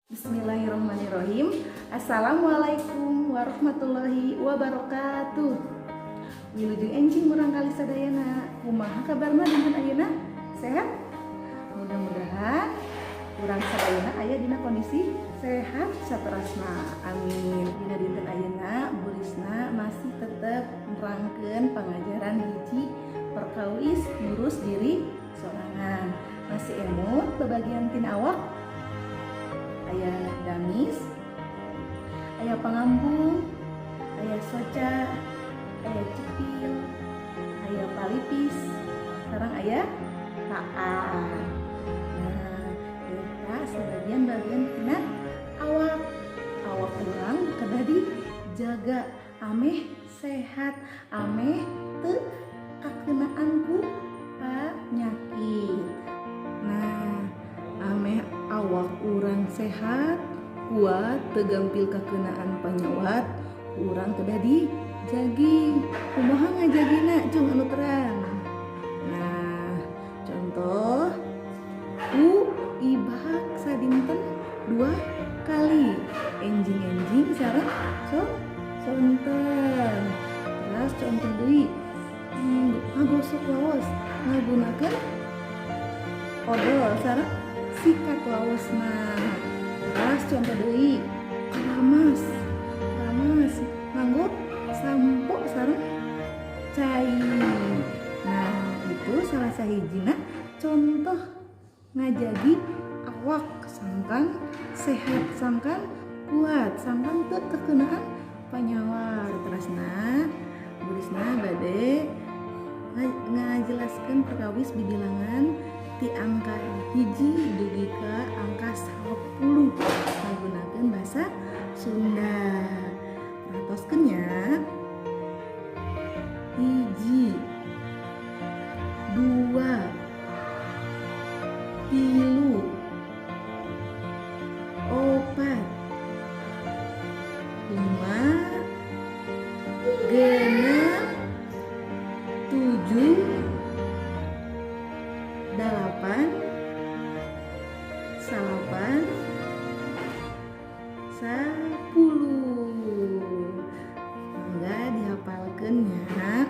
Bismillahirrahmanirrahim. Assalamualaikum warahmatullahi wabarakatuh. Wilujeng enjing murangkalih sadayana. Kumaha kabarna dinten ayeuna? Sehat? Mudah-mudahan urang sadayana aya dina kondisi sehat saterasna. Amin. Dina dinten ayeuna Bu Risna masih tetep nerangkeun pangajaran hiji perkawis ngurus diri sorangan. Masih emut babagian tina awak? Aya damis, aya pangambung, aya soca, aya cepil, aya palipis, sekarang aya paan. Nah, eta sebagian bagian tina awak. Awak urang kedah dijaga ameh sehat, ameh teu kakenaan ku penyakit. Nah, ameh awak urang sehat, kuat, teu gampil kakenaan panyawat, urang kedah dijagi. Kumaha ngajagina? Cung anu terang. Nah, contoh ku ibak sadinten 2 kali, enjing-enjing sareng sonten. Terus contoh deui, ngagosok waos ngagunakeun odol sareng sikat waosna. Terus contoh deui, keramas keramas nganggo sampo sareng cai. Nah, itu salah sahijina contoh ngajagi awak sangkan sehat, sangkan kuat, sangkan teu kekenaan panyawat. Terusna Bu Risna bade ngajelaskeun perkawis bibilangan ti angka 1 dugi ka angka 10 ngagunakeun bahasa Sunda. Perhatoskeun nya. 1, 2, 3, 4, 5, 6, 7, 8, 9, 10. Mangga dihafalkeun nya.